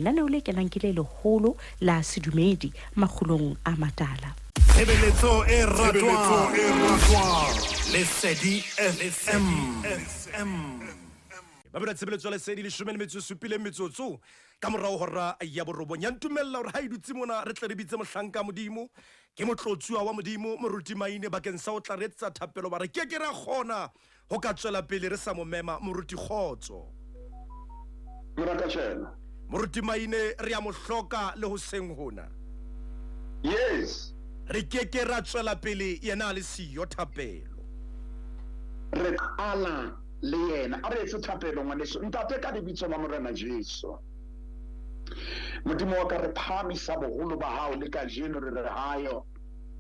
Lenaneo le kenang ke le leholo la sedumedi makgulong a matala. Tshebeletso e ratwang Lesedi FM. Ba bela tshebeletso ya Lesedi leshome le metso e supileng metsotso ka morao hora ya borobong. Ya ntumella hore ha e dutse mona re tle re bitse mohlanka Modimo, ke motlotsuwa wa Modimo Moruti Maine bakeng sa ho tla re etsetsa thapelo ba re ke ke ra kgona Ho ka tswela pele re sa mo mema Moruti Kgotso. Moraka tjhena. Moruti Maine re a mo hloka le hoseng hona. Yes. Re ke ke ra tswela pele yena a le siyo thapelo. Re qala le yena. A re etse thapelo ngwaneso. Ntate ka lebitso la Morena Jesu. Modimo wa ka re phahamisa boholo ba hao le kajeno re re hayo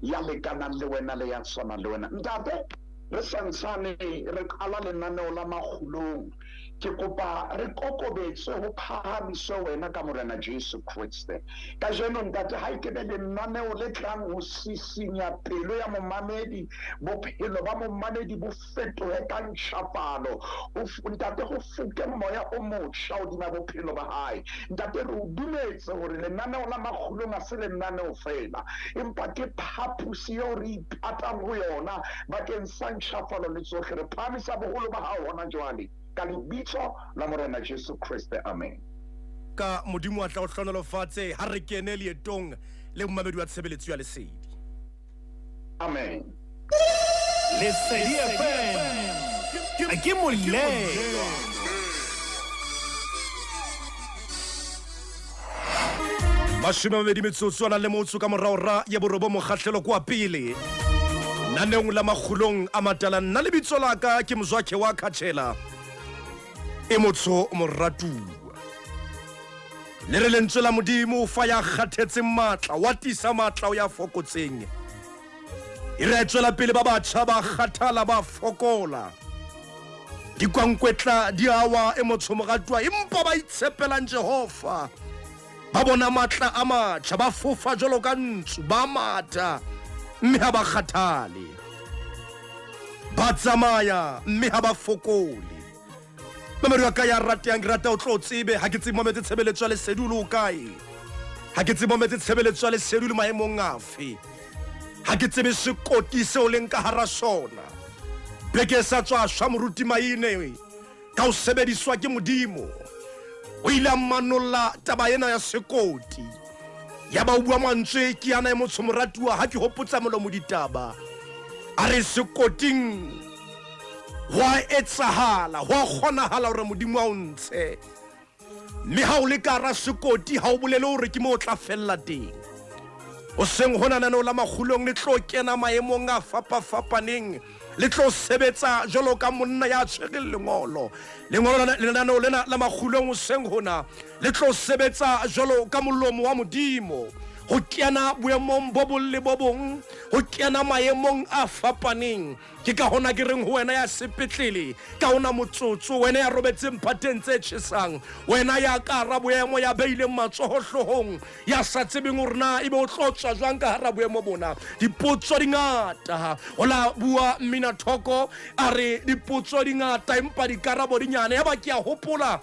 ya lekanang le wena le ya tshwanang le wena. Ntate Re sa ntsane re qala lenaneo la makgulong, ke kopa re kokobetswe ho phahamiswe wena ka Morena Jesu Kreste. Kajeno, Ntate, ha e ke be lenaneo le tlang ho sisinya pelo ya momamedi, bophelo ba momamedi bo fetohe ka ntjhafalo. Ho, Ntate, ho foke moya o motjha hodima bophelo ba hae. Ntate, re o dumetse hore lenaneo la makgulong ha se lenaneo feela, empa ke phaposi eo re ipatang ho yona bakeng sa ntjhafalo le tsohle. Re phahamisa boholo ba hao hona jwale, ka lebitso la Morena Jesu Kreste. Amen. Ka Modimo a tla o hlohonolofatse ha re kene leetong le momamedi wa tshebeletso ya Lesedi. Amen. Lesedi FM ke molelwa. Mashome a mabedi metsotso a nang le motso ka morago ra ya borobo mokgahlelo kwa pele naneong la makgulong a matala. Nna lebitso la ka ke Mzwakhe wa Khatšhela e motsho moratuwa. Le re lentswe la Modimo o fa ya kgathetseng matla, wa tisa matla o ya fokotseng. E re a tswela pele ba batjha ba kgathala ba fokola. Dikwankwetla di awa e motsho moratuwa, empa ba itshepelang Jehova ba bona matla a matjha, ba fofa jwalo ka ntsu, ba matha mme ha ba kgathale, ba tsamaya mme ha ba fokole. Mamedi wa ka ya ratehang, ke rata o tlo tsebe ha ke tsebe mametse tshebeletso ya Lesedi o le o kae, ha ke tsebe mametse tshebeletso ya Lesedi o le maemong afe, ha ke tsebe sekoti seo leng ka hara sona. Beke e sa tswa shwa Moruti Maine ka ho sebediswa ke Modimo, o ile a manolla taba ena ya sekoti. Yaba o bua mantswe ke yana e motsho moratuwa ha ke hopotsa molomo ditaba. A re sekoting ho a etsahala, ho a kgonahala hore Modimo a o ntshe. Mme ha o le ka hara sekoti ha o bolele hore ke mo o tla fella teng. Hoseng hona lenaneo la makgulong le tlo kena maemong a fapafapaneng, le tlo sebetsa jwalo ka monna ya tshwereng lengolo. Lengolo lenaneo lena la makgulong hoseng hona le tlo sebetsa jwalo ka molomo wa Modimo ho kena boemong bo bong le bo bong, ho kena maemong a fapaneng. Ke ka hona ke reng ho wena ya sepetlele ka ona motsotso, wena ya robetseng phateng tse tjhesang, wena ya ka hara boemo, ya beileng matsoho hloohong, ya sa tsebeng hore na ebe o tlo tswa jwang ka hara boemo bona. Dipotso di ngata. O la bua mmina thoko a re dipotso di ngata empa dikarabo di nyane. Yaba ke a hopola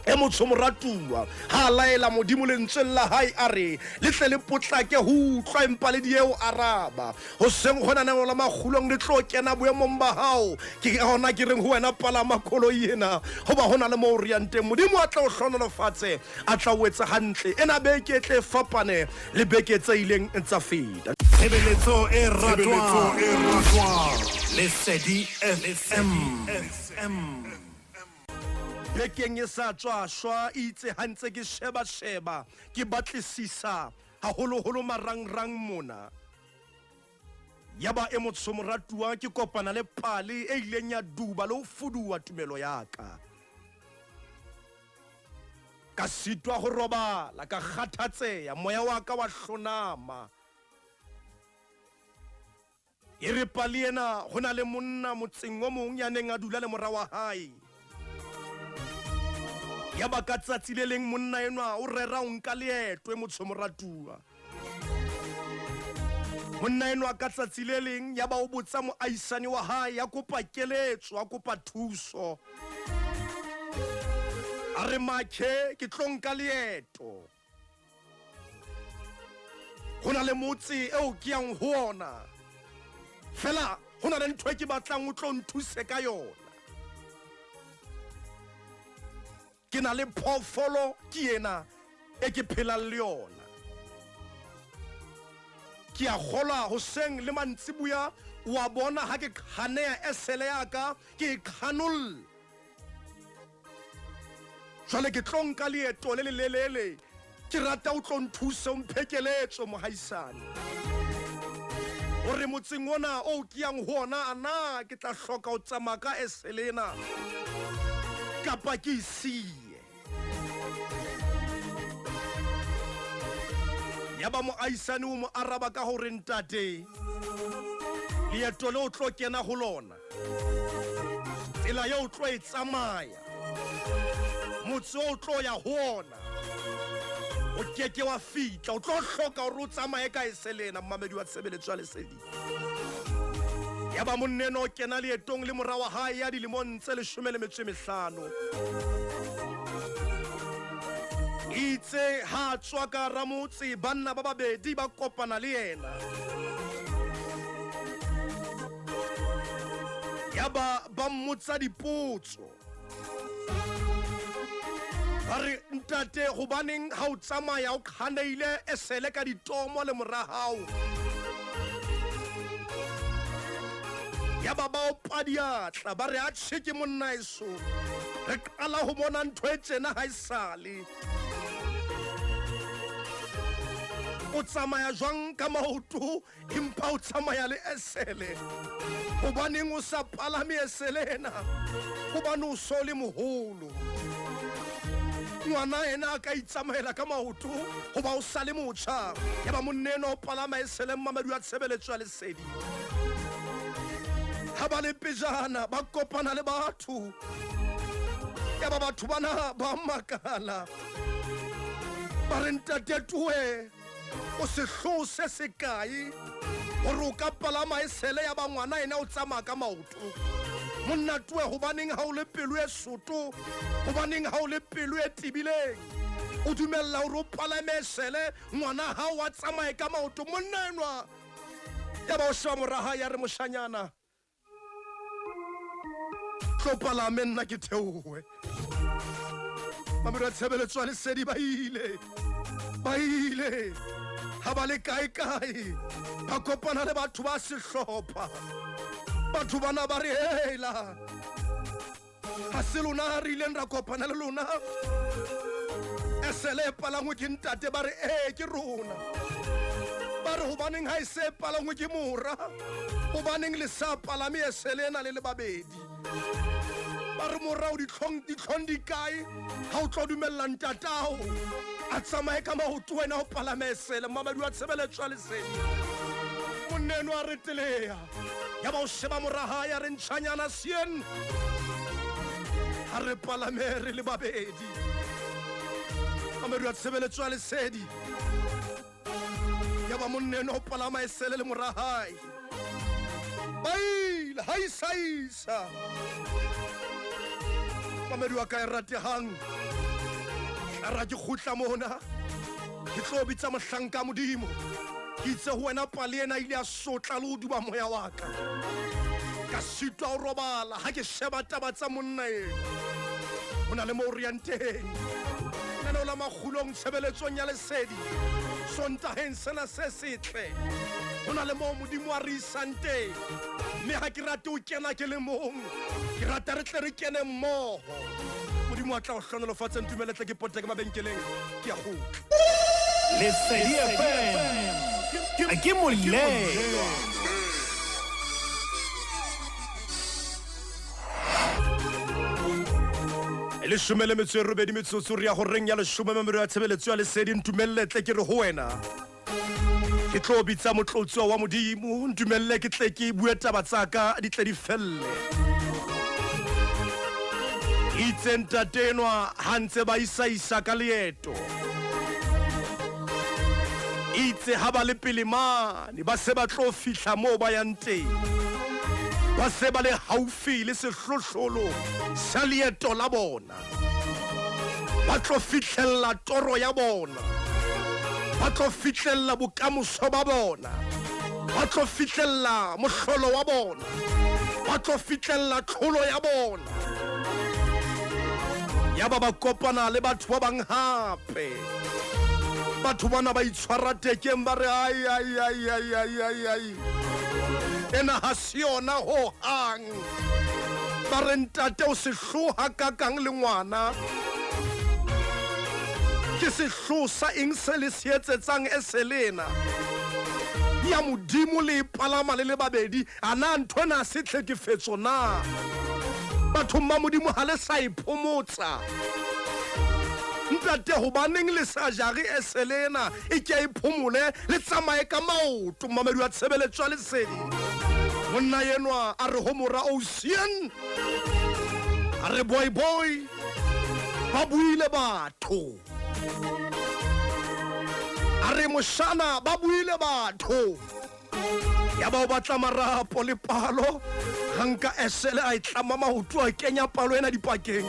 e motsho moratuwa ha a laela Modimo lentsweng la hae a re le tle le potlake ho utlwa empa le die ho araba. Hoseng hona neo la makgulong le tlo kena boemong ba hao. Ke hona ke reng ho wena palama koloi ena hoba hona le moo re yang teng. Modimo a tle o hlohonolofatse, a tla o etsa hantle. Ena beke e tle e fapane le beke tse ileng tsa feta. Tshebeletso e ratwang Lesedi FM. Bekeng e sa tswa shwa e itse ha ntse ke sheba-sheba ke batlisisa haholoholo marangrang mona, yaba e motsho moratuwa ke kopana le pale e ileng ya duba le ho fuduwa tumelo ya ka. Ka sitwa ho robala, ka kgathatseha, moya wa ka wa hlonama. E re pale ena, ho na le monna motseng o mong ya neng a dula le mora wa hae. Yaba ka tsatsi le leng monna enwa o rera ho nka leeto e motsho moratuwa. Monna enwa ka tsatsi le leng yaba o botsa moahisani wa hae, a kopa keletso, a kopa thuso. A re makhe ke tlo nka leeto. Ho na le motse eo ke yang ho ona. Fela ho na le ntho e ke batlang o tlo nthuse ka yona. Ke na le phoofolo ke ena e ke phelang le yona. Ke a kgolwa hoseng le mantsibuya wa bona ha ke qhaneya esele ya ka ke e qhanolla. Jwale ke tlo nka leeto le lelelele. Ke rata o tlo nthuse o mphe keletso mohaisane. Hore motseng ona o ke yang ho ona a na ke tla hloka ho tsamaya ka esele ena kapa ke e siye. Yaba moahisane o mo araba ka hore ntate leeto le o tlo kena ho lona, tsela eo o tlo e tsamaya, motse o tlo ya ho ona o keke wa fihla, o tlo hloka hore o tsamaye ka esele ena. Mmamedi wa tshebeletso ya Lesedi. Yaba monna enwa o kena leetong le mora wa hae ya dilemong tse 15. Itse ha tswa ka ramotse banna ba babedi ba kopana le yena. Yaba ba mmotsa dipotso. Ba re ntate hobaneng ha o tsamaya o qhaneile esele ka ditomo le mora hao? Yaba ba opa diatla ba re atjhe ke monna eso. Re qala ho bona ntho e tjena ha esale. O tsamaya jwang ka maoto empa o tsamaya le esele? Hobaneng o sa palame esele ena? Hobane o so le moholo. Ngwana ena a ka itsamaela ka maoto hoba o sa le motjha. Yaba monna enwa o palama esele mmamedi wa tshebeletso ya Lesedi. Ha ba le pejana ba kopana le batho. Yaba batho bana ba makala. Ba re ntate Tuwe o sehloho se sekae hore o ka palama esele ya ba ngwana ena o tsamaya ka maoto. Monna Tuwe hobaneng ha o le pelo e soto? Hobaneng ha o le pelo e tibileng? O dumella hore o palame esele ngwana hao a tsamaye ka maoto? Monna enwa yaba o sheba mora hae ya re moshanyana tlo palame nna ke theohe. Mamedi wa tshebeletso ya Lesedi ba ile. Ba ile. Ha ba le kae kae ba kopana le batho ba sehlopha. Batho bana ba re hela ha se lona re ileng ra kopana le lona. Esele e palangwe ke ntate ba re ee ke rona. Ba re hobaneng ha e se palangwe ke mora? Hobaneng le sa palame esele ena le le babedi? Ba re mora o ditlhong di kae ha o tlo dumella ntatao a tsamaye ka maoto wena o palame esele? Mmamedi wa tshebeletso ya Lesedi. Monna enwa a reteleha. Yaba o sheba mora hae a re ntjhanyana sien. Ha re palame re le babedi. Mamedi wa tshebeletso ya Lesedi. Yaba monna enwa o palama esele le mora hae. Ba ile ha isa. Mamedi wa ka e ratehang. A ra ke kgutla mona. Ke tlo bitsa mohlanka Modimo. Ke itse ho wena pale ena ile ya sotla le ho duba moya wa ka. Ka sitwa ho robala ha ke sheba taba tsa monna eno. Ho na le moo re yang teng. Lenaneo la Makgulong tshebeletsong ya Lesedi. Sontaheng sena se setle. Ho na le moo Modimo a re isang teng. Mme ha ke rate ho kena ke le mong. Ke rata re tle re kene mmoho. Modimo a tla o hlohonolofatsa. Ntumelle tle ke pote ke mabenkeleng. Ke a kgutla. Lesedi FM ke molelwa. Leshome le metso e robedi metsotso re ya horeng ya leshome memero ya tshebeletso ya Lesedi. Ntumelle tle ke re ho wena ke tlo bitsa motlotsuwa wa Modimo. Ntumelle ke tle ke bue taba tsa ka di tle di felle. Itse ntate enwa ha ntse ba isaisa ka leeto. Itse ha ba le pele mane ba se ba tlo fihla moo ba yang teng. Ba se ba le haufi le sehlohlolo sa leeto la bona. Ba tlo fihlella toro ya bona, ba tlo fihlella bokamoso ba bona, ba tlo fihlella mohlolo wa bona, ba tlo fihlella tlholo ya bona. Ya ba ba kopana le batho ba bang hape. Batho bana ba itshwara tekeng ba re ai ai ai ai ai ai ai, ena ha se yona ho hang. Ba re ntate o sehloha kakang le ngwana, ke sehloho sa eng se le se etsetsang eselena ya Modimo le e palama le le babedi? A na ntho ena se tlhekefetso na? Bathong ba Modimo ha le sa e phomotsa. Ntate, hobaneng le sa jare esele ena e ke e phomole, le tsamaye ka maoto? Mamedi wa tshebeletso ya Lesedi, monna enwa a re ho mora Ocean, a re boy boy, ba buile batho. A re moshana, ba buile batho. Ya ba o batla marapo le palo, ga nka esele a e tlama maoto, a kenya palo ena dipakeng,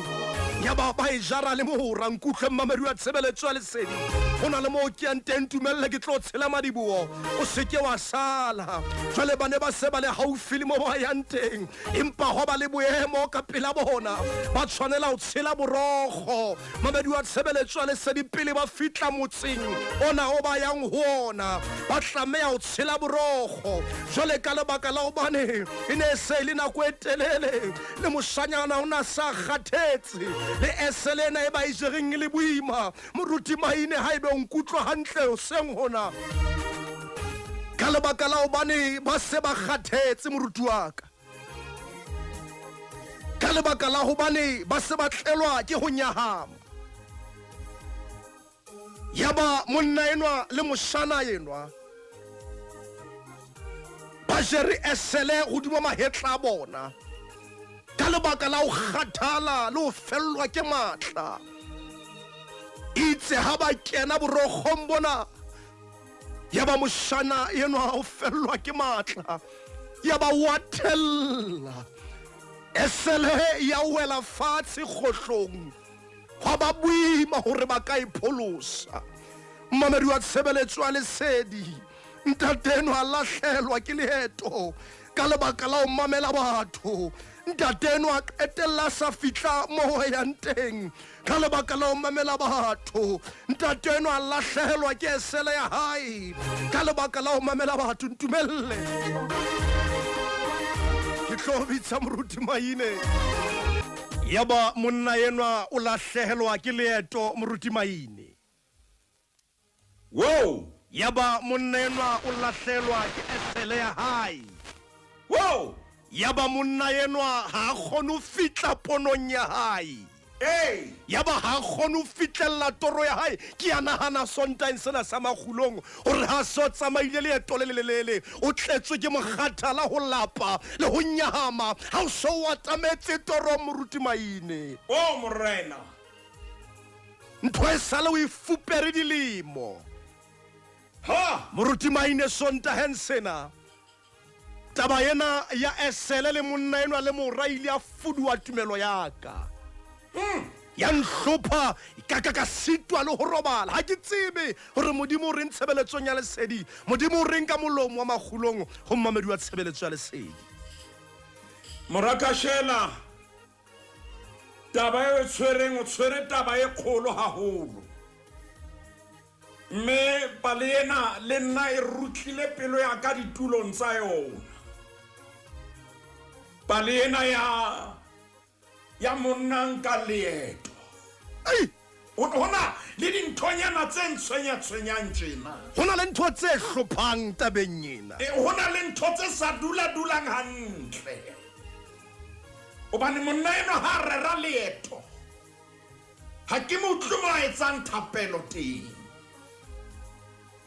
ya ba ba e jara le mora. Nkutlwe mmamedi wa tshebeletso ya Lesedi, go na le moo ke yang teng, tumelle ke tlo tshela madiboho, o seke wa sala. Jwale ba ne ba se ba le haufi le mo ba yang teng, empa go ba le boemo ka pela bona, ba tshwanela ho tshela borokgo. Mamedi wa tshebeletso ya Lesedi, pele ba fihla motseng ona o ba yang ho ona, ba tlameha ho tshela borokgo. Jwale ka lebaka la hobane e ne e se e le nako e telele, le moshanyana o na sa kgathetse, le esele ena e ba e jereng e le boima. Moruti Maine, ha ebe o nkutlwa hantle hoseng hona, ka lebaka la hobane ba se ba kgathetse, moruti wa ka, ka lebaka la hobane ba se ba tlelwa ke ho nyahama, yaba monna enwa le moshana enwa ba jere esele hodima mahetla a bona ka lebaka la ho kgathala le ho fellwa ke matla. Itse ha ba kena borokgong bona, yaba moshana enwa o fellwa ke matla, yaba o a thella, esele ya wela fatshe kgohlong, hwa ba boima hore ba ka e pholosa. Mmamedi wa tshebeletso ya Lesedi, ntate enwa a lahlelwa ke leeto ka lebaka la ho mamela batho. Ntate enwa a qetella a sa fihla mo a yang teng ka lebaka la ho mamela batho. Ntate enwa a lahlehelwa ke esele ya hae ka lebaka la ho mamela batho. Ntumelle ke tlo bitsa moruti Maine. Yaba monna enwa o lahlehelwa ke leeto, moruti Maine. Whoa! Yaba monna enwa o lahlelwa ke esele ya hae. Whoa! Yaba monna enwa ha a kgone ho fihla ponong ya hae. Hey! Yaba ha a kgone ho fihlella toro ya hae. Ke a nahana Sontaheng sena sa makgulong hore ha so tsamaile leeto le lelelele, o tletswe ke mokgathala, ho lapa le ho nyahama, ha o so o atametse torong, moruti Maine. Oh Morena! Ntho e sale o e fupere dilemo. Ha! Moruti Maine, Sontaheng sena, taba ena ya esele le monna enwa le mora ile ya fuduwa tumelo ya ka. Ya nhlopha ka ka ka sitwa le ho robala. Ha ke tsebe hore Modimo o reng tshebeletsong ya Lesedi. Modimo o reng ka molomo wa makgulong ho mmamedi wa tshebeletso ya Lesedi. Morakashela, taba e o tshwereng, o tshwere taba e kgolo haholo. Mme pale ena le nna e rutlile pelo ya ka ditulong tsa yona. Pale ena ya ya monna nka leeto. Ei! Ho na le dinthonyana tse ntshwenya-tshwenyang tjena. Ho na le ntho tse hlophang tabeng ena. E, ho na le ntho tse sa dula-dulang hantle. Hobane monna enwa ha a rera leeto, ha ke mo utlwe mo a etsang thapelo teng.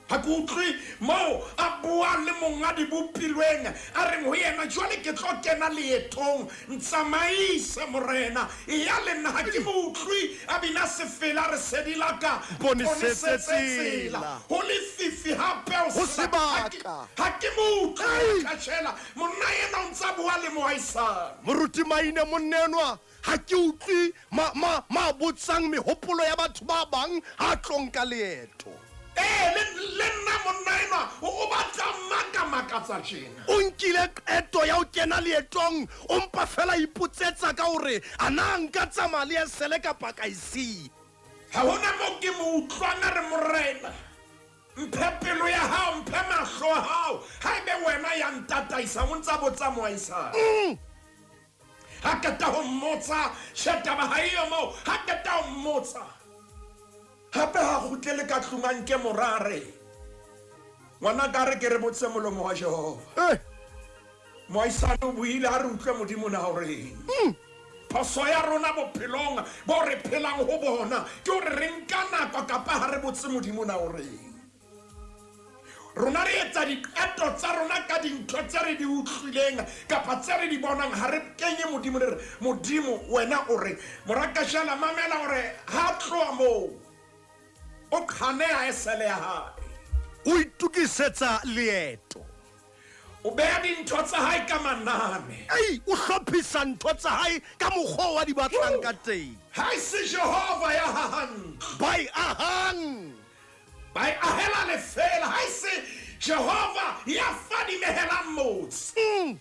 Ha ke utlwe moo a buang le monga dibopilweng, a reng ho yena, jwale ke tlo kena leetong, ntsamaise Morena, eya le nna. Ha ke mo utlwe a bina sefela, a re, sedi la ka, Mponesetse mponesetse tsela. tsela. Ho lefifi. lefifi hape Ho o sebaka. Ha ke mo utlwe Ei. Kashela monna ena o ntsa bua le moaisane. Moruti Maine monnenwa ha ke utlwe ma, ma, ma botsang mehopolo ya batho ba bang ha tlo nka leeto. Ee, le nna monna enwa o batla makamakatsa tjena. O nkile qeto ya ho kena leetong, o mpa fela ipotsetsa ka hore a na nka tsamaya le esele kapa ka e siya. Ha hona mo ke mo utlwang a re morena mphe pelo ya hao, mphe mahlo a hao, ha ebe wena ya ntataisa, o ntsa botsa moaisane. Ha qeta ho mmotsa, tjhe taba ha eyo moo, ha qeta ho mmotsa hape ha kgutlele ka tlung a nke mora a re ngwana ka re ke re botse molomo wa Jehova. Moaisane o buile a re utlwe Modimo na o reng. Phoso ya rona bophelong bo re phelang ho bona ke hore re nka nako kapa ha re botse Modimo na o reng. Rona re etsa diqeto tsa rona ka dintho tse re di utlwileng kapa tse re di bonang, ha re kenye Modimo re re Modimo wena o re. Morakashela mamela hore ha tloha moo o qhaneha esele ya hae. O itokisetsa leeto. O beha dintho tsa hae ka manane. Ei, o hlophisa ntho tsa hae ka mokgwa wa di batlang ka teng. Ha e se Jehova ya hahang ntlo. Ba e ahang. Ba e ahela lefeela. Ha e se Jehova ya fadimehelang motse.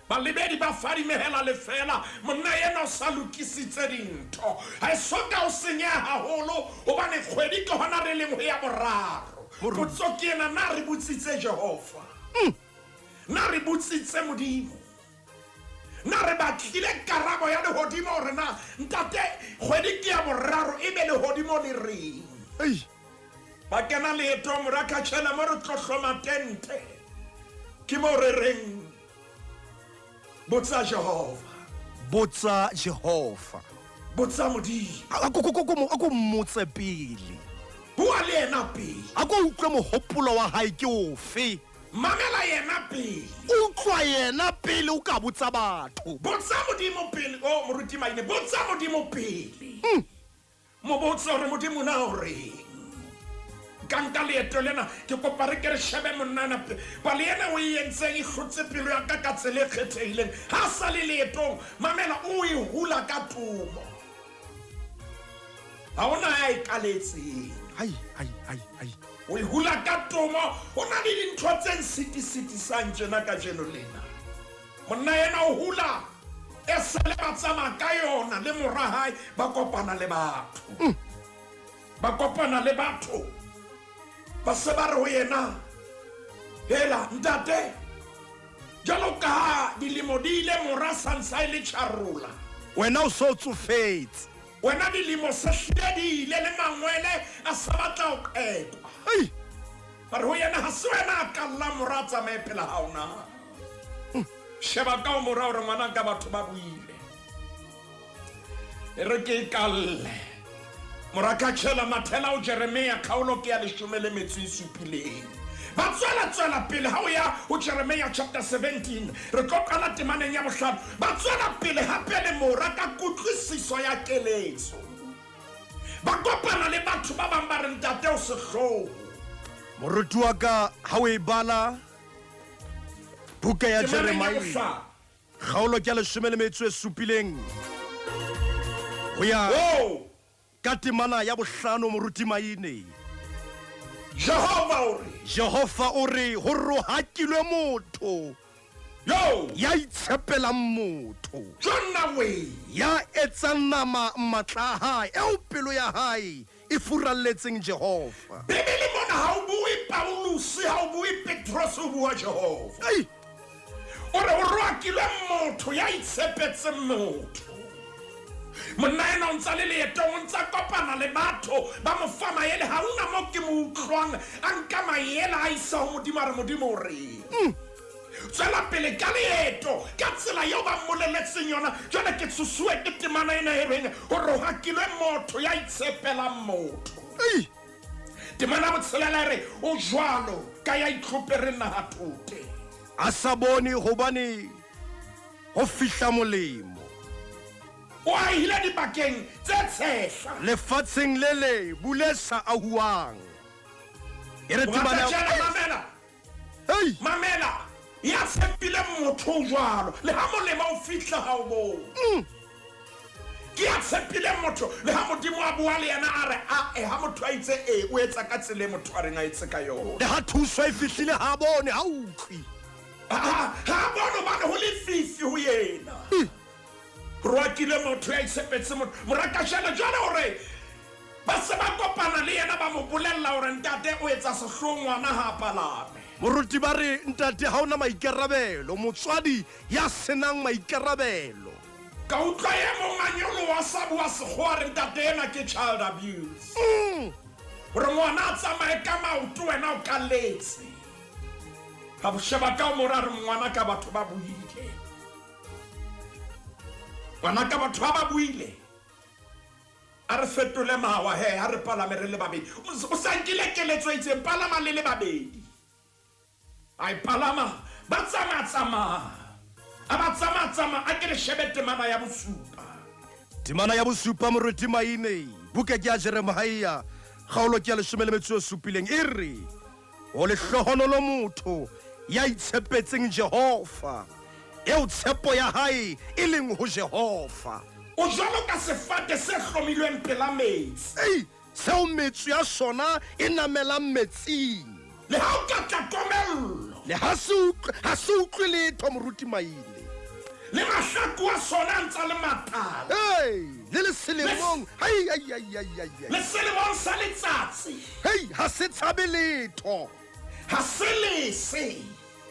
Balebedi ba fadimehela lefeela. Monna ena o sa lokisitse dintho. Ha e soka o senyeha haholo hobane kgwedi ke hona re leng ho ya boraro. Potso ke ena, na re botsitse Jehova? Na re botsitse Modimo? Na re batlile karabo ya lehodimo hore na ntate kgwedi ke ya boraro ebe lehodimo le reng? Ei. Ba kena leetong morakatjhela mo re tlo hloma tente. Ke mo re reng botsa Jehova. Botsa Jehova. Botsa Modimo. A ko mmotse pele. Bua le yena pele. A ko utlwe mohopolo wa hae ke ofe. Mamela yena pele. Utlwa yena pele o ka botsa batho. Botsa Modimo pele. Oh moruti Maine, botsa Modimo pele. Mo botse hore Modimo na o reng. Ka nka leeto lena ke kopa re ke re shebe monnana pale ena o e entseng e hlotse pelo ya ka ka tsela e kgethehileng. Ha sa le leetong, mamela o e hula ka tomo. Ha hona ya e kaletseng. Hai, hai, hai, hai. O e hula ka tomo, ho na le dintho tse nsitisitisang tjena kajeno lena. Monna ena o hula e sale ba tsamaya ka yona le mora hae ba kopana le batho. Ba kopana le batho. Ba se ba re ho yena, hela ntate, jwalo ka ha dilemo di ile mora sansa e le tjharola. Wena o so tsofetse. Wena dilemo se hlile di ile le mangwele a sa batla ho qekwa. Ei. Ba re ho yena ha se wena a kalla mora a tsamaye pela hao na. Sheba ka o mora hore ngwana ka batho ba buile. E re ke e kalle. Mora ka tjhela mathela o Jeremia kgaolo ke ya 17. Ba tswela pele ha o ya ho Jeremia chapter 17. Re tlo qala temaneng ya bohlano. Ba tswela pele hape le mora ka kutlwisiso ya keletso. Ba kopana le batho ba bang ba re ntate o sehloho. Moruti wa ka ha o e bala buka ya Temaneng ya Jeremia bohlano. kgaolo ke ya 17 ho ya ka temana ya bohlano moruti Maine. Jehova o re, Jehova o re ho rohakilwe motho yo ya itshepelang motho, jonna we ya etsang nama matla a hae, eo pelo ya hae e furalletseng Jehova. Bibele mona ha o bue Paulus, ha o bue Petros, o bua Jehova. Ei. O re o rohakilwe motho ya itshepetseng motho. Monna ena o ntsa le leetong, o ntsa kopana le batho ba mo fa maele. Ha hona mo ke mo utlwang a nka maele a isa ho Modimo, a re Modimo o reng. Tswela pele ka leeto ka tsela eo ba mmoleletseng yona. Jwale ke tshosuwe ke temana ena e reng ho rohakilwe motho ya itshepelang motho. Ei. Temana botshelela e re o jwalo ka ya itlhopereng naha thote. A sa bone hobane ho fihla molemo. O ahile dibakeng tse tshehla. Lefatsheng le le bule sa ahuwang. E re temana mamela. Hey! Mamela. Ya tshepileng motho o jwalo le ha molemo o fihla ha o bone. Ke ya tshepileng motho le ha Modimo a bua le yena a re a e ha motho a itse e o etsa ka tsela e motho a reng a etse ka yona. Le ha thuso e fihlile ha bone ha utlwi. Ha bone hobane ho lefifi ho yena. Roakile motho ya itshepetse motho. Morakashana jwale hore ba se ba kopana le yena ba mo bolella hore ntate o etsa sehlong ngwana ha palame. Moruti ba re ntate ha ona maikarabelo, motswadi ya senang maikarabelo. Ka utlwa e mong a nyoloha sa bua sekgowa re ntate ena ke child abuse. Hore ngwana a tsamaye ka maoto wena o kaletse. Ka sheba ka mora re ngwana ka batho ba buile. Ngwana ka batho ba buile. A re fetole mawa he ha re palame re le babedi. O sa nkile keletso e itseng palama le le babedi. Ai palama ba tsamaya. A ba tsamaya a ke re shebe temana ya bosupa. Temana ya bosupa moruti Maine, buka ke ya Jeremia, kgaolo ke ya 17 e re o lehlohonolo motho ya itshepetseng Jehova, eo tshepo ya hae e leng ho Jehova. O jwalo ka sefate se hlomilweng pela metsi. Ei, seo metso ya sona e namelang metsing. Le ha o ka tla komello. Le ha se utlwe letho moruti Maine. Le mahlaku a sona a ntsa le matala. Hey, le le selemong. Hai ai ai ai ai. Le selemong sa letsatsi. Hey, ha se tshabe letho. Ha se lese.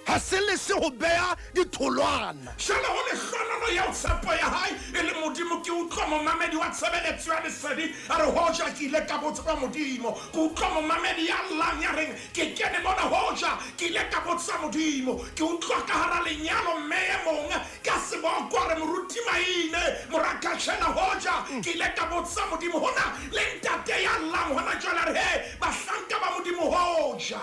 Ha se lese ho beha ditholwana. Jwale ho lehlohonolo eo tshepo ya hae e le Modimo. Ke utlwa momamedi wa tshebeletso ya lesedi a re hoja ke ile ka botsa Modimo. Ke utlwa momamedi ya llang ya reng ke kene mona hoja ke ile ka botsa Modimo. Ke utlwa ka hara lenyalo mme e mong ka seboko a re moruti Maine morakashena hoja ke ile ka botsa Modimo. Hona le ntate ya llang hona jwale a re he bahlanka ba Modimo hoja.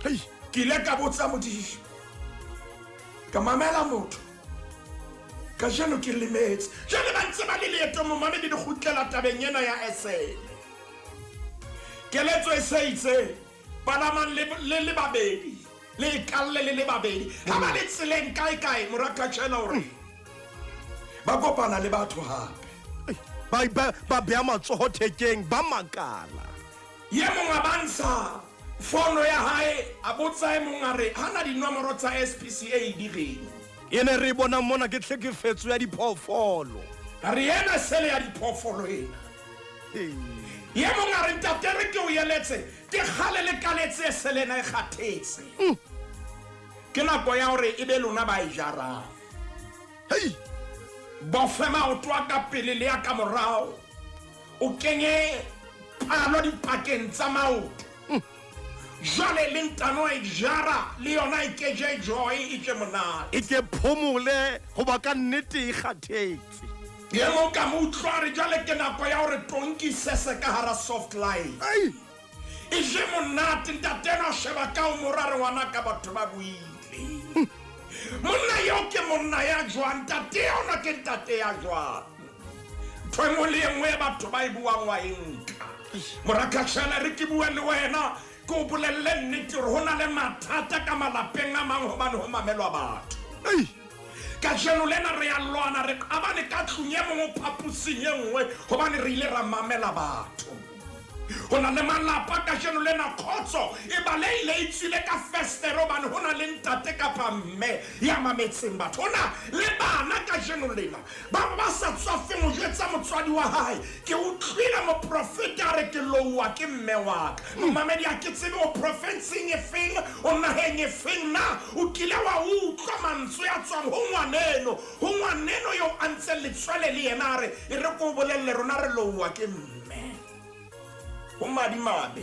Hey. Ke ile ka botsa Modimo. Ka mamela motho. Kajeno ke lemetse. Jwale ba ntse ba le leetong momamedi di kgutlela tabeng ena ya esele. Keletso e se itse palamang le le babedi. Le ikalle le le babedi. Ha ba le tseleng kae kae morakashena hore ba kopana le batho hape. Ba beha matsoho thekeng ba makala. Ye mong a bantsha fono ya hae a botsa e mong a re hana dinomoro tsa SPCA di reng. Ene re bona mona ke tlhekefetso ya diphoofolo. Re ena sele ya diphoofolo ena. Ye mong a re ntate re ke o eletse ke kgale le kaletse sele ena e kgathetse. Ke nako ya hore e be lona ba e jarang. Hey! Bofe maoto a ka pele le ya ka morao. O kenye palo dipakeng tsa maoto. Jwale le ntano e jara le yona e ke je joy e ke monate. E ke phomole hoba ka nnete e kgathetse. Ye mong ka mo utlwa re jwale ke nako ya hore tonki sese ka hara soft life. Ai! E je monate ntate ena o sheba ka o mora re ngwana ka batho ba buile. Monna eo ke monna ya jwang, ntate ona ke ntate ya jwang. Ntho e nngwe le e nngwe batho ba e buang wa e nka. Morakashana re ke bua le wena ke o bolelle nnete hore ho na le mathata ka malapeng a mang hobane ho mamelwa batho. Kajeno lena re a lwana re qabane ka tlung e mong o phaposing e nngwe hobane re ile ra mamela batho. Ho na le malapa kajeno lena khotso e baleile e tswile ka festere hobane ho na le ntate kapa mme ya mametseng batho. Ho na le bana kajeno lena ba sa tswafeng ho jwetsa motswadi wa hae ke utlwile moprofeta a re ke louwa ke mme wa ka. Momamedi ha ke tsebe o profenseng e feng, o naheng e feng na o kile wa utlwa mantswe a tswang ho ngwaneno, ho ngwaneno eo a ntseng letswele le yena a re e re ko bolelle rona re louwa ke mme. Ho madimabe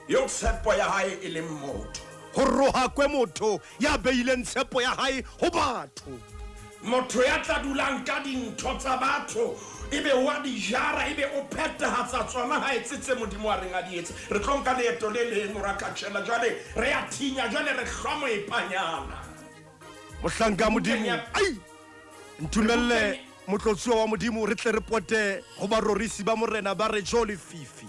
eo tshepo ya hae e leng motho. Ho rohakwe motho ya beileng tshepo ya hae ho batho. Motho ya tla dulang ka dintho tsa batho ebe wa di jara ebe o phethahatsa tsona ha etse tse Modimo a reng a di etse. Re tlo nka leeto le leng morakatjhela jwale re a thinya jwale re hlwa moepanyana. Mohlanka Modimo ai ntumelle motlotsuwa wa Modimo re tle re pote ho barorisi ba morena ba re jo lefifi.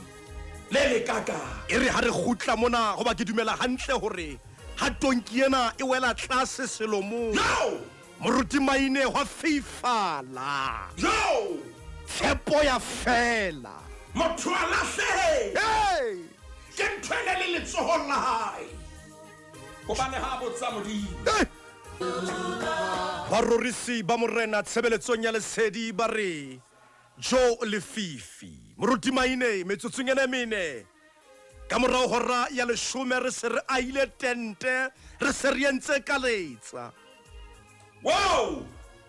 Le lekakang. E re ha re kgutla mona, hoba ke dumela hantle hore ha tonki ena e wela tlase selomong, Yo! Moruti Maine hwa feifala. Yo! Tshepo ya fela. Motho a lahlehe. Hey! Ke ntho e ne le letsohong la hae. Hobane ha a botsa Modimo. Hey! Barorisi ba Morena tshebeletsong ya lesedi ba re Jo lefifi. Moruti Maine metsotsong ena e mene ka morao hora ya leshome re se re ahile tente, re se re entse kaletsa. Wow!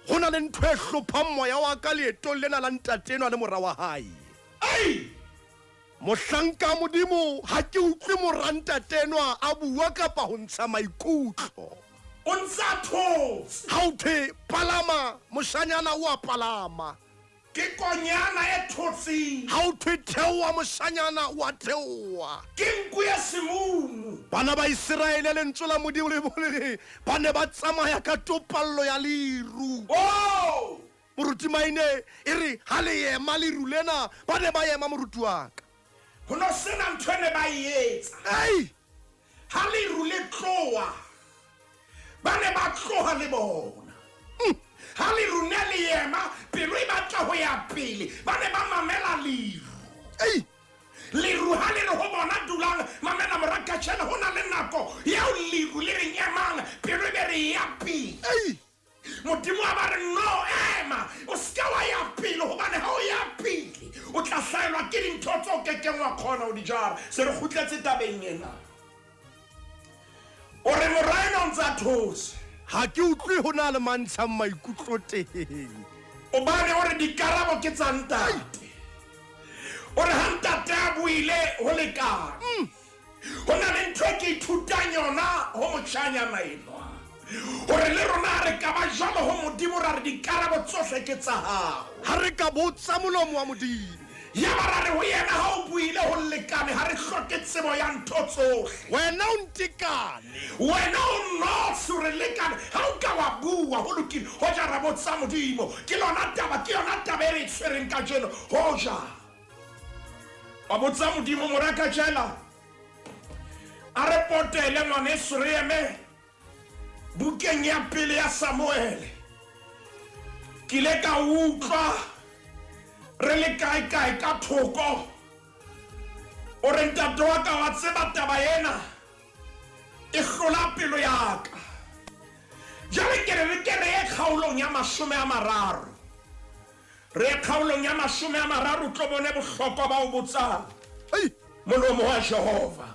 Ho na le ntho e hlophang moya wa ka leetong lena la ntate enwa le mora wa hae. Ei! Mohlanka Modimo, ha ke utlwe mora ntate enwa a bua kapa ho ntsha maikutlo. O ntse a thotse. Ha o thwe palama, moshanyana o a palama. Ke konyana e thotseng. Ha o thwe theoha, moshanyana o a theoha. Ke nku ya semumu. Bana ba Iseraele, lentswe la Modimo le bone, ba ne ba tsamaya ka topallo ya leru. Oh! Moruti Maine e re ha le ema leru lena, ba ne ba ema moruti wa ka. Ho no sena ntho e ne ba e etsa. Ei! Ha leru le tloha, ba ne ba tloha le bona. Ha leru ne le ema, pelo e batla ho ya pele, ba ne ba mamela leru. Ei! Leru ha le re ho bona dulang, mamela mora kajeno, ho na le nako eo leru le reng emang, pelo e be re ya pele. Ei! Modimo a ba re no ema, o seka wa ya pele, hobane ha o ya pele o tla hlaelwa ke dintho tse o kekeng wa kgona ho di jara. Se re kgutletse tabeng ena. O re mora ena o ntse a thotse. Ha ke utlwe ho na le mantshang maikutlo teng. Hobane o re dikarabo ke tsa ntate. O re ha ntate a buile ho lekane. Ho na le ntho e ke ithutang yona ho motjhanyana enwa. Hore le rona re ka ba jwalo ho Modimo, ra re dikarabo tsohle ke tsa hao. Ha re ka botsa molomo wa Modimo. Ya ba ra re ho yena ha o buile ho lekane, ha re hloke tsebo ya ntho tsohle. Wena o ntekane. Wena o notse o re lekane, ha o ka wa bua ho lokile. Hoja ra botsa Modimo, ke lona taba, ke yona taba e re e tshwereng kajeno. Hoja wa botsa Modimo, mora kajela, a re potele ngwaneso, re eme bukeng ya pele ya Samuele. Ke ile ka utlwa re le kae kae ka thoko, o re ntate wa ka wa tseba taba ena e hlola pelo ya ka. Jwale ke re re ke re ye kgaolong ya 30. Re ye kgaolong ya 30, tlo bone bohlokwa ba ho botsa molomo wa Jehova.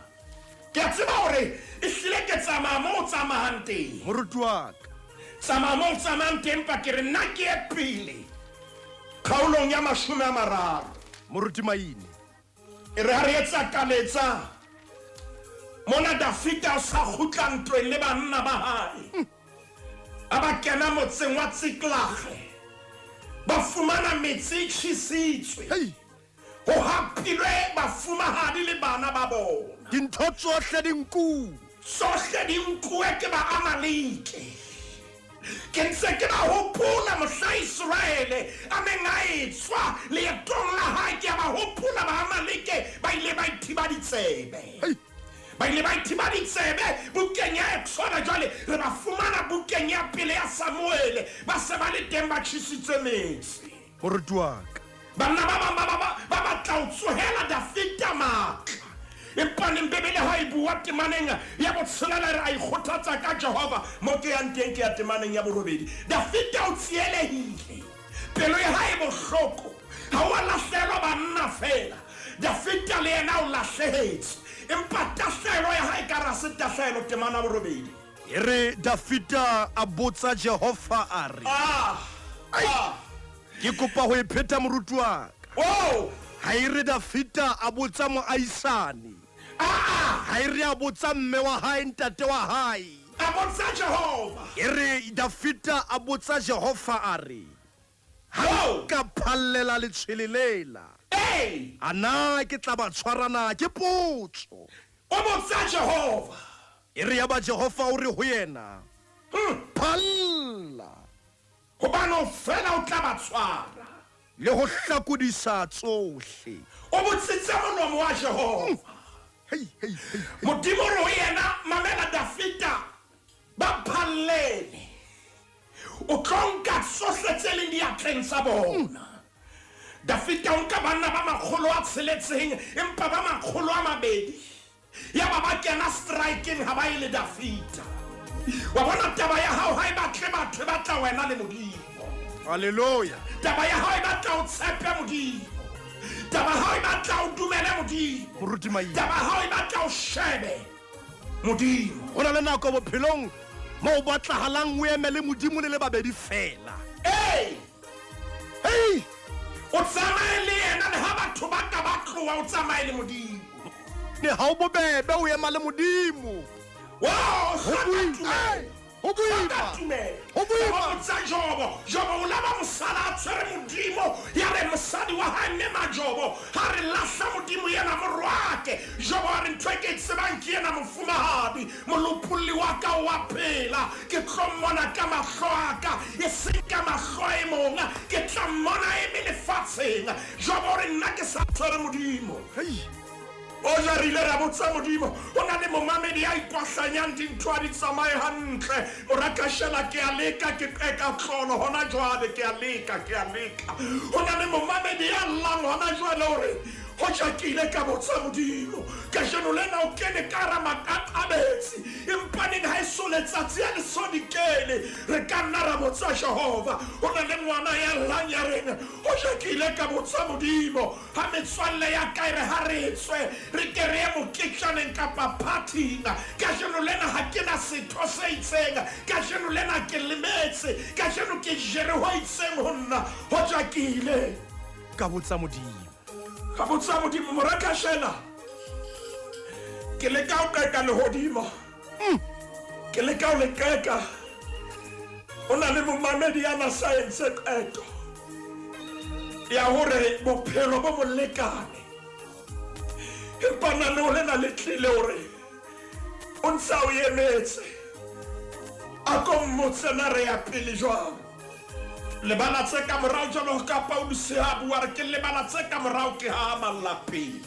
Ke a tseba hore e hlile ke tsamaya moo o tsamayang teng. Moruti wa ka. Tsamaya moo o tsamayang teng, empa ke re nna ke ye pele kgaolong ya 30. Moruti Maine. E re ha re etsa kaletsa mona, Dafita o sa kgutla ntweng le banna ba hae. A ba kena motseng wa Tsiklage, ba fumana metse e tjhesitswe. Hei! Ho hapilwe bafumahadi le bana ba bona. Dintho tsohle di nkuwe. Tsohle di nkuwe ke ba Amaleke. Ke ntse ke ba hopola mohla Iseraele a neng a etswa leetong la hae, ke a ba hopola ba Amaleke ba ile ba ithiba ditsebe. Hei! Ba ile ba ithiba ditsebe bukeng ya Exoda, jwale re ba fumana bukeng ya pele ya Samuele, ba se ba le teng ba tjhesitse metse. Moruti wa ka. Banna ba bang ba batla ho tsohela Dafita matla. Empa neng Bibele ha e bua temaneng ya botshelela re a ikgothatsa ka Jehova, mo ke yang teng ke ya temaneng ya borobedi. Dafita o tsielehile, pelo ya hae e bohloko, ha o a lahlehelwa banna fela. Dafita le yena o lahlehetswe, empa tahlehelo ya hae ka re ha se tahlehelo. Temana borobedi. E re Dafita a botsa Jehova a re, Ke kopa ho e pheta moruti wa ka. Oh! Ha e re Dafita a botsa moahisane. Ha e re a botsa mme wa hae, ntate wa hae. A botsa Jehova. E re Dafita a botsa Jehova a re, Ha ka phallela letshwele lela. Ei! A na ke tla ba tshwara na? Ke potso. O botsa Jehova. E re ya ba Jehova o re ho yena, Phalla. Hobane o fela o tla ba tshwara. Le ho hlakodisa tsohle. O botsitse molomo wa Jehova. Hei, hei, hei. Modimo o re ho yena, mamela Dafita, ba phallele. O tlo nka tsohle tse leng diatleng tsa bona. Dafita o nka banna ba 600, empa ba 200 yaba ba kena strikeng ha ba ye le Dafita. Wa bona taba ya hao ha e batle batho, e batla wena le Modimo. Hallelujah. Taba ya hao e batla o tshepe Modimo. Taba hao e batla o dumele Modimo. Moruti Maine. Taba hao e batla o shebe Modimo. Ho na le nako bophelong moo o batlahalang o eme le Modimo le le babedi fela. Ee. Hei! O tsamaye le yena le ha batho ba ka ba tloha, o tsamaye le Modimo. Ne ha o bobebe o ema le Modimo. Wow, Ho hloka boima. tumelo. Ho boima. Hloka tumelo. Ho boima. Ba botsa Jobo, Jobo o laba mosala a tshwere Modimo, ya re mosadi wa hae mme Majobo ha re lahla Modimo yena morwake. Jobo a re ntho e ke e tsebang ke yena mofumahadi, molopolli wa ka o a phela, ke tlo mmona ka mahlo a ka, e seng ka mahlo a e mong, ke tla mmona a eme lefatsheng. Jobo o re nna ke sa tshwere Modimo. Hei. Oja re ile ra botsa Modimo, ho na le momamedi ya ikwahlanyang dintho ha di tsamaye hantle. Morakashela ke a leka, ke qeka tlolo hona jwale, ke a leka, ke a leka. Ho na le momamedi ya llang hona jwale hore hoja ke ile ka botsa Modimo. Kajeno lena o kene ka hara makaqabetsi, empa neng ha e so letsatsi ha le so dikele, re ka nna ra botsa Jehova. Ho na le ngwana ya llang ya reng hoja ke ile ka botsa Modimo, ha metswalle ya ka e re ha re tswe re ke re ye moketjaneng kapa phathing. Kajeno lena ha ke na setho se itseng, kajeno lena ke lemetse, kajeno ke jere ho itseng ho nna, hoja ke ile ka botsa Modimo. Ka botsa Modimo. Morakashela, ke leka ho qeka lehodimo, ke leka ho le qeka. Ho na le momamedi ya na sa entse qeto ya hore bophelo bo molekane, empa na le lena le tlile hore o ntse a o emetse. A ko mmotse na re ya pele jwang. Lebala tse ka morao jwalo ka Paulus a bua, re ke lebala tse ka morao ke ha malla pele.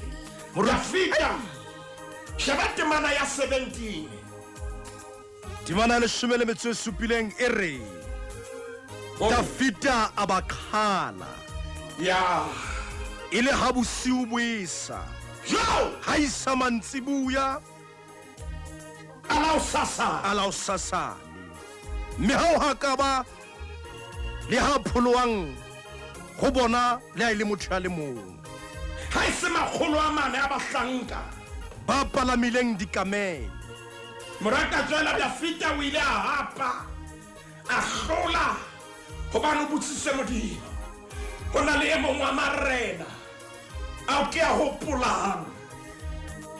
Dafita, sheba temana ya 17. Temana ya 17 e re, Dafita a ba qhala. Ya. E le ha bosiu bo esa. Jo! Ha isa mantsibuya. A la o sasane. A la o sasane. Mme ha o ha ka ba le ha pholoang ho bona le ha e le motho ya le mong. Ha e se 400 a bahlanka ba palamileng dikamele. Moraka tswela, Dafita o ile a hapa, a hlola hobane o botsitse Modimo. Ho na le e mong wa marena ao ke a hopolang,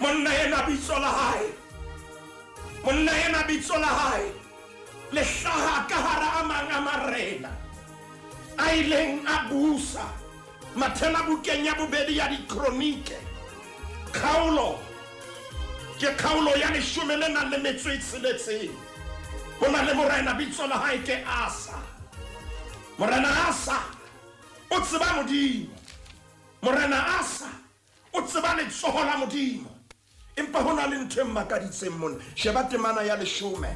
monna ena bitso la hae, monna ena bitso la hae le hlaha ka hara a mang a marena a ileng a busa. Mathela bukeng ya bobedi ya Dikronike, kgaolo ke kgaolo ya 16. Ho na le morena bitso la hae ke Asa. Morena Asa o tseba Modimo. Morena Asa o tseba letsoho la Modimo. Empa ho na le ntho e mmakaditseng mona. Sheba temana ya 10.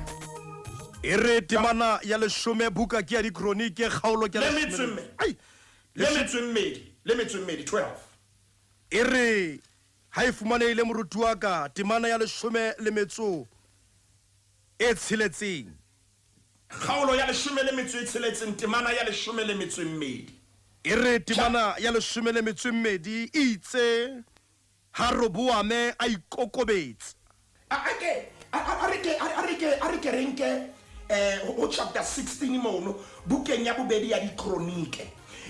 E re temana ya 10, buka ke ya Dikronike, kgaolo ke ya Le metso e leshome. mme. Ai. Le metso e mmedi, le metso e mmedi, 12. E re ha e fumanehile moruti wa ka, temana ya 16. Kgaolo ya 16, temana ya 12. E re temana ya 12 e itse ha Roboame a ikokobetsa. A re ke re nke, ho chapter 16 mono, bukeng ya bobedi ya Dikronike.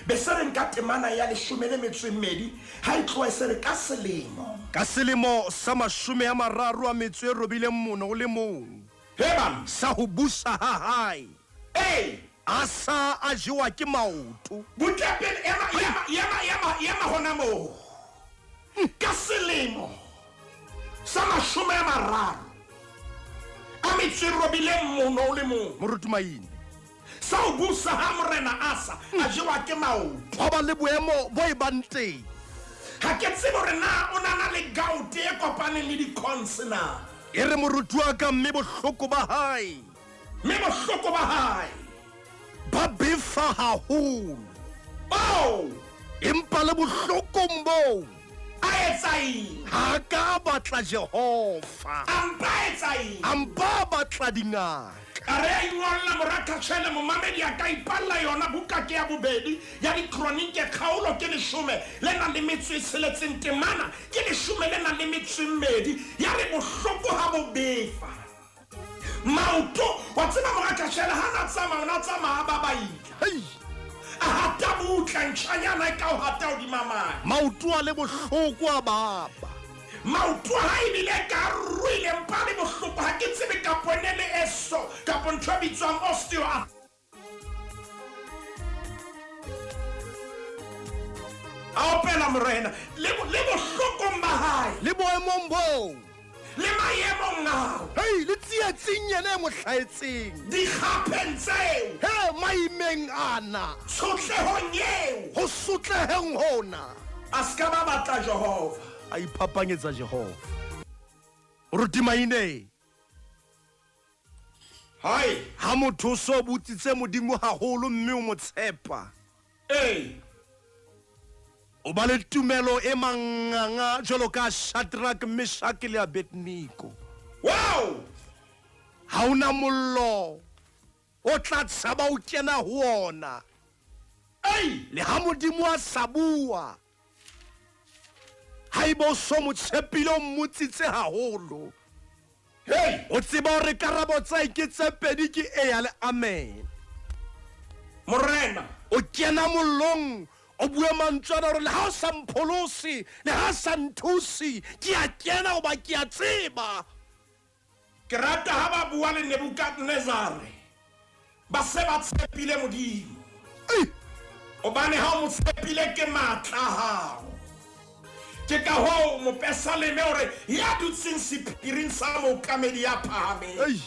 Be se re nka temana ya 12, ha e tlohe se re ka selemo. Ka selemo sa 39. Heban. Sa ho busa ha hae. Ee. A sa a jewa ke maoto. Butle pele, ema, ema, ema, ema, ema hona moo. Ka selemo sa 38. Moruti Maine. Sa ho busa ha Morena Asa, a jewa ke maoto. Hwa ba le boemo bo e bang teng. Ha ke tsebe hore na o na na le gout e kopaneng le di-cons na. E re moruti wa ka mme bohloko ba hae. Mme bohloko ba hae. Ba befa haholo. Oh! Empa le bohlokong boo. A etsa eng? Ha a ka a batla Jehova. A mpa a etsa eng? A mpa a batla dingaka. A re a ingolla mora Kashele, momamedi a ka ipalla yona. Buka ke ya bobedi ya Dikronike, kgaolo ke leshome le nang le metso e tsheletseng, temana ke leshome le nang le metso e mmedi. Ya re bohloko ha bo befa maoto. Wa tseba mora Kashele ha na tsamaya, o na tsamaya a babaila. Hei! A hata butla, ntjhanyana e ka o hata hodima madi. Maoto a le bohloko a baba. Maoto a hae ebile ka a ruruhile, mpa a le bohloko. Ha ke tsebe kapo e ne le eso kapo ntho e bitswang osteoarthritis. A opela Morena le, le bohlokong ba hae. Le boemong boo. Le maemong ao. Hei, le tsietsing yena e mo hlahetseng. Dikgapheng tseo. He, maimeng ana. Tshotlehong eo. Ho sotleheng hona. A se ka ba batla Jehova. A iphapanyetsa Jehova. Moruti Maine. Hai. Ha motho o so botsitse Modimo haholo mme o mo tshepa. Ee. O ba le tumelo e manganga jwalo ka Shadrach, Meshach le Abednego. Wow! Ha o na mollo o tla tshaba o kena ho ona. Ei! Le ha Modimo a sa bua, haeba o so mo tshepile o mmotsitse haholo. Hey! O tseba hore karabo tsa ke tse pedi ke eya le amen. Morena. O kena mollong o bue mantswe ana hore le ha o sa mpholose, le ha sa nthuse, ke a kena hoba ke a tseba. Ke rata ha ba bua le Nebukadnezare, ba se ba tshepile Modimo. Ei! Hobane ha o mo tshepile ke matla a hao. Ke ka hoo mopesaleme o re, ya dutseng sephiring sa mookamedi ya phahameng. Ei!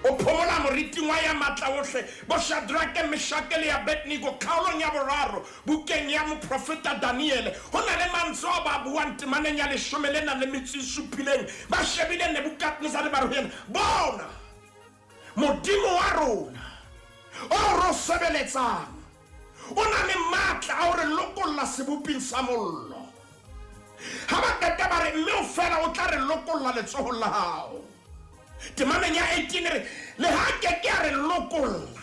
O phomola moriting wa ya matla wohle. Bo Shadrake, Meshake le Abednego, kgaolong ya boraro, bukeng ya moprofeta Daniele, ho na le mantswe ao ba a buang temaneng ya leshome le nang le metso e supileng. Ba shebile Nebukadnezare ba re ho yena, Bona, Modimo wa rona oo re o sebeletsang o na le matla a ho re lokolla seboping sa mollo. Ha ba qeta ba re, Mme o fela o tla re lokolla letsohong la hao. Temaneng ya 18 e re, Le ha a ke ke a re lokolla,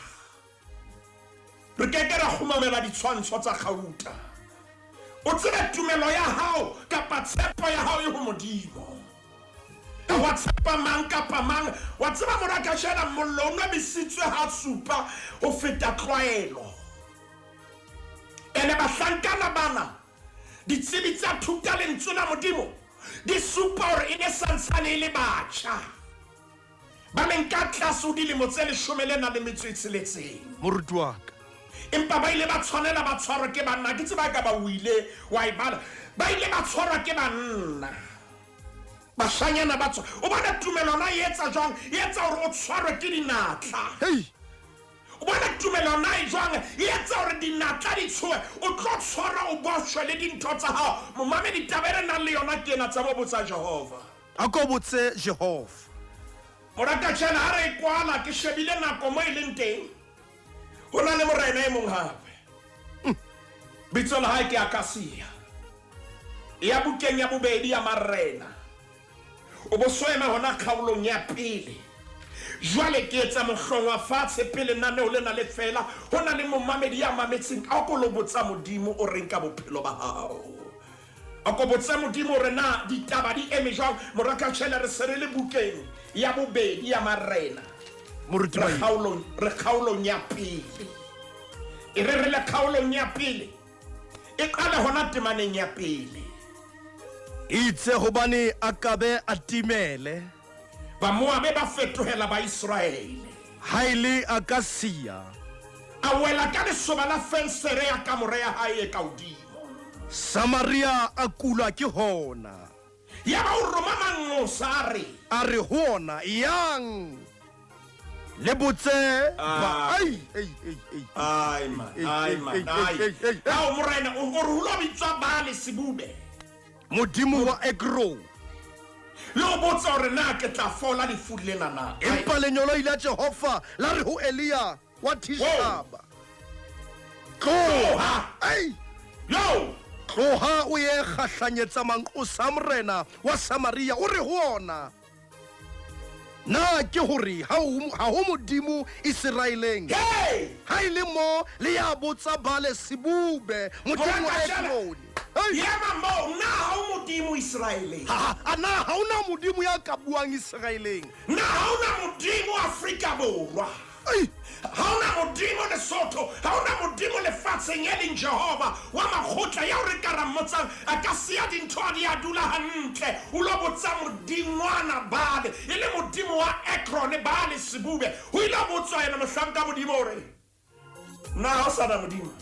re ke ke ra kgumamela ditshwantsho tsa kgauta. O tsebe tumelo ya hao kapa tshepo ya hao e ho Modimo. Ha wa tshepa mang kapa mang. Wa tseba mora kajena mollo o nwebisitswe ha supa ho feta tlwaelo. Ene bahlankana bana, ditsebi tsa thuta lentswe la Modimo, di supa hore e ne santsane e le batjha ba leng ka tlase ho dilemo tse leshome le nang le metso e tsheletseng. Moruti wa ka. Empa ba ile ba tshwanela ba tshwarwe ke banna. Ke tseba ka ba o ile wa e bala. Ba ile ba tshwarwa ke banna. Bashanyana ba tshwa. O bona tumelo na e etsa jwang? E etsa hore o tshwarwe ke dinatla. Hei! O bona tumelo na e jwang? E etsa hore dinatla di tshohe. O tlo tshwarwa o botjhwe le dintho tsa hao. Momamedi, taba e re nang le yona ke ena, tseba o botsa Jehova. A ko botse Jehova. Mora kajeno ha re e kwala, ke shebile nako mo e leng teng. Ho na le morena e mong hape. Bitso la hae ke Akasia. Ya bukeng ya bobedi ya Marena. O bo so ema hona kgaolong ya pele. Jwale ke etsa mohlongwa fatshe pele lenaneo lena le fela. Ho na le momamedi ya mametseng. A ko lo botsa Modimo o reng ka bophelo ba hao. A ko botse Modimo hore na ditaba di eme jwang. Mora Kashele, re se re le bukeng ya bobedi ya Marena. Moruti Re Maine. kgaolong, re kgaolong ya pele. E re re le kgaolong ya pele. E qale hona temaneng ya pele. Itse hobane Akabe a timele. Bamoabe ba fetohela Baiseraele. Haele Akasia. A wela ka lesoba la fensere ya kamore ya hae e ka hodimo. Samaria a kulwa ke hona. Yaba o roma manqosa a re. A re ho ona, Yang. Le botse Ah. ai ai ai ai. Ai man, ai man, ai. Ao morena o re ho lo bitswa Baale Sebube. Modimo wa Ekron. Le o botsa hore na ke tla fola lefu lena na. Empa lenyolo la Jehova la re ho Elia wa Tishaba. Tloha. Ai. Yo! Tloha o ye kgahlanyetsa manqosa morena wa Samaria o re ho ona. Na ke hore ha ho modimo Israeleng. Hey! Ha ile mo le ya botsa Baale Sebube modimo wa Ekrone. Hey! Yema mo, na ha o modimo Israeleng. A na ha ona modimo ya ka buang Israeleng. Na ha ona modimo Afrika Borwa. Ai! Ha ona modimo Lesotho, ha ona modimo lefatsheng e leng Jehova wa makgotla ya o re ka ra mmotsang a ka siya dintho a di a dula hantle. O lo botsa modingwana Baale, e le modimo wa Ekrone Baale Sebube. Ho ile ha botswa yena mohlanka modimo hore na ha o sana modimo.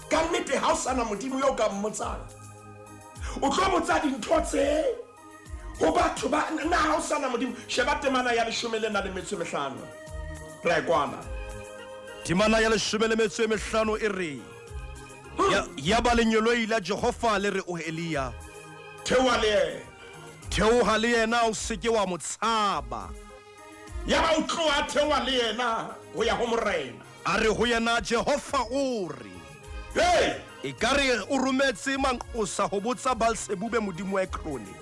Ka nnete ha o sana modimo yo ka mmotsang. O tlo botsa dintho tse ho batho ba na ha o sana modimo. Sheba temana ya 15. Re a kwana. Temana ya 15 e re ya ba lenyoloi la Jehova le re o Elia. Theoha le yena. Theoha le yena o seke wa mo tshaba. Ya ba o tloha theoha le yena ho ya ho morena. A re ho yena Jehova o re. Hey! E ka re o rometse manqosa ho botsa Baal-Sebube modimo wa Ekrone.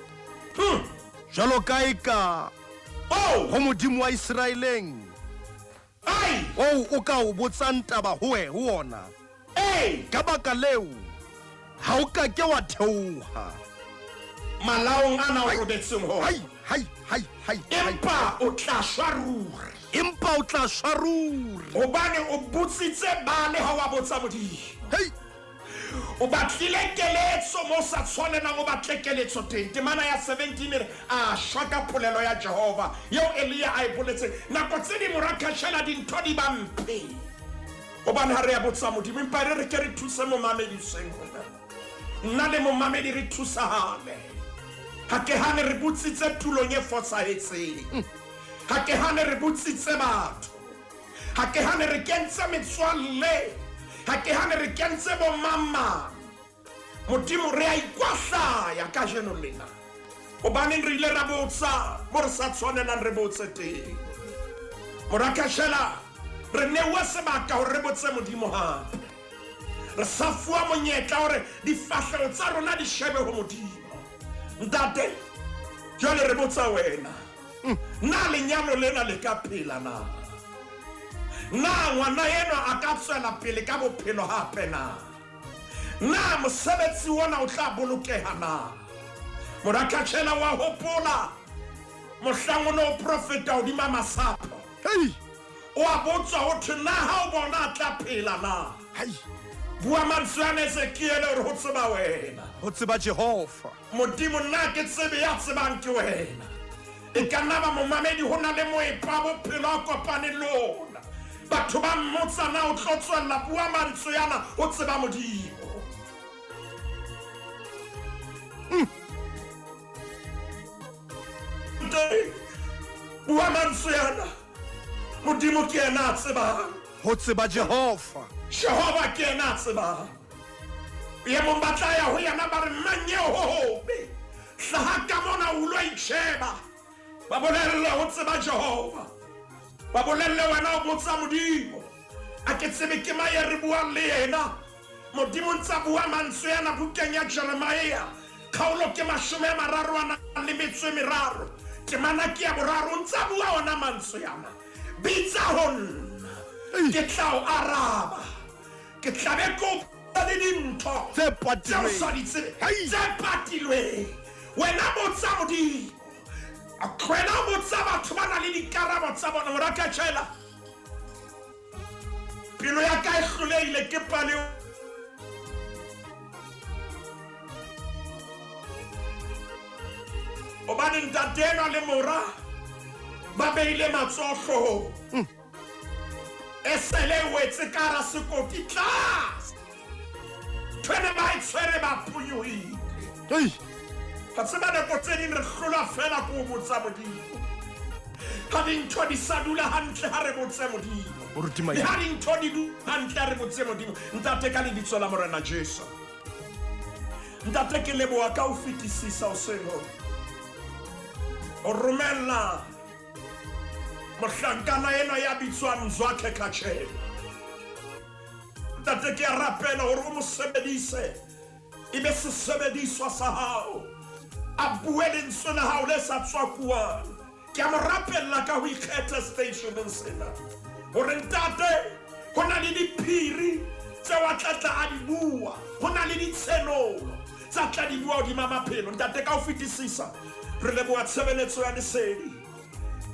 Jwalo ka e ka Oh! ho modimo wa Israeleng. Ai! O o ka o botsang taba ho ho ona. Hey! Ka baka leo ha o ka ke wa theoha. Malaong ana o robetseng ho. Hai hai hai hai. Empa o tla shwa ruri. Empa o tla shwa ruri. Hobane o botsitse Baale ha wa botsa modimo. Hey! O batlile keletso mo sa tshwanelang o batle keletso teng. Temana ya 17 e re a shwa ka polelo ya Jehova eo Elia a e boletseng. Nako tse ding mora kashela dintho di ba mpe. Hobane ha re ya botsa modimo, empa re re ke re thuse momamedi hoseng hona. Nna le momamedi re thusahane. Ha ke hane re botsitse tulong e fosahetseng. Ha ke hane re botsitse batho. Ha ke hane re kentse metswalle. Ha ke hane re kentse bo mama. Modimo re a ikwahlaya kajeno lena. Hobaneng re ile ra botsa mo re sa tshwanelang re botse teng. Mora kashela re neuwe sebaka hore re botse modimo hape. Re sa fuwa monyetla hore difahleho tsa rona di shebe ho modimo. Ntate, jwale re botsa wena. Na lenyalo lena le ka phela na? Na ngwana enwa a ka tswela pele ka bophelo hape na? Na mosebetsi ona o tla bolokeha na? Mora kashela wa hopola mohlang o no profeta hodima masapo. Hey! O a botswa ho thwe na ha o bona a tla phela na? Hai! Bua mantswe a Ezekiele hore ho tseba wena. Ho tseba Jehova. Modimo nna ke tsebe ya tsebang ke wena. E ka nna ba momamedi ho na le moepa bophelo a kopane le ona. Batho ba mmotsa na o tlo tswella bua mantswe ana ho tseba modimo. Bua mantswe ana. Modimo ke yena a tsebang. Ho tseba Jehova. Jehova ke yena a tsebang. Ye mong ba tla ya ho yena ba re mang eo ho hobe. Hlaha ka mona o lo itjheba. Ba bolelle ho tseba Jehova. Ba bolelle wena o botsa modimo. A ke tsebe ke mang ya re buang le yena. Modimo ntsa bua mantswe ana bukeng ya Jeremia. Kgaolo ke 33. Temana ke ya 3 ntsa bua ona mantswe ana. Bitsa ho nna. Ke tla o araba. Ke tla be ko le dintho tse patilweng. Tse patilweng. Wena botsa modimo. Wena botsa batho ba na le dikarabo tsa bona. Mora ka tjhela. Pelo ya ka e hlolehile ke pale. Hobane ntate enwa le mora ba beile matsoho hloohong. Esele wetse ka hara sekoti tlase. Ntho ba e tshwere ba phonyohile. Hei! Ha tseba nako tse ding re hlolwa fela ke ho botsa modimo. Ha dintho di sa dula hantle, ha re botse Modimo. Moruti Le Maine. ha dintho di dula hantle, ha re botse Modimo. Ntate, ka lebitso la Morena Jesu. Ntate, ke leboha ka ho fetisisa hoseng hona. O romella mohlankana enwa ya bitswang Mzwakhe kajeno. Ntate, ke a rapela hore o mo sebedise, e be sesebediswa sa hao, a bue lentswe la hao le sa tswakuwang. Ke a mo rapella ka ho ikgetha stationeng sena, hore ntate, ho na le diphiri tseo a tla tla a di bua, ho na le ditshenolo tsa tla di bua hodima maphelo. Ntate, ka ho fetisisa, re leboha tshebeletso ya lesedi,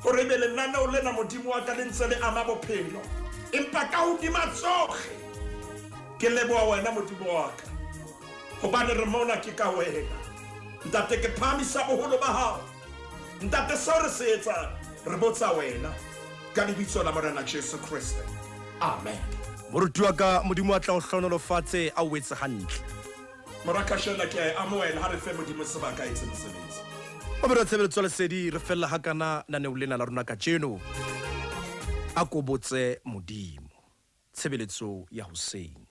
hore ebe lenaneo lena, Modimo wa ka, le ntse le ama bophelo. Empa ka hodima tsohle, ke leboha wena, Modimo wa ka, hobane re mona ke ka wena. Ntate, ke phahamisa boholo ba hao. Ntate, seo re se etsang, re botsa wena, ka lebitso la Morena Jesu Kreste, amen. Moruti wa ka, Modimo a tla o hlohonolofatse, a o etse hantle. Mora Kashela, ke a e amohela. Ha re fe Modimo sebaka a etse mosebetsi. Mabedi wa tshebeletso ya lesedi, re fella hakana naneo lena la rona kajeno. A ko botse Modimo. Tshebeletso ya hoseng.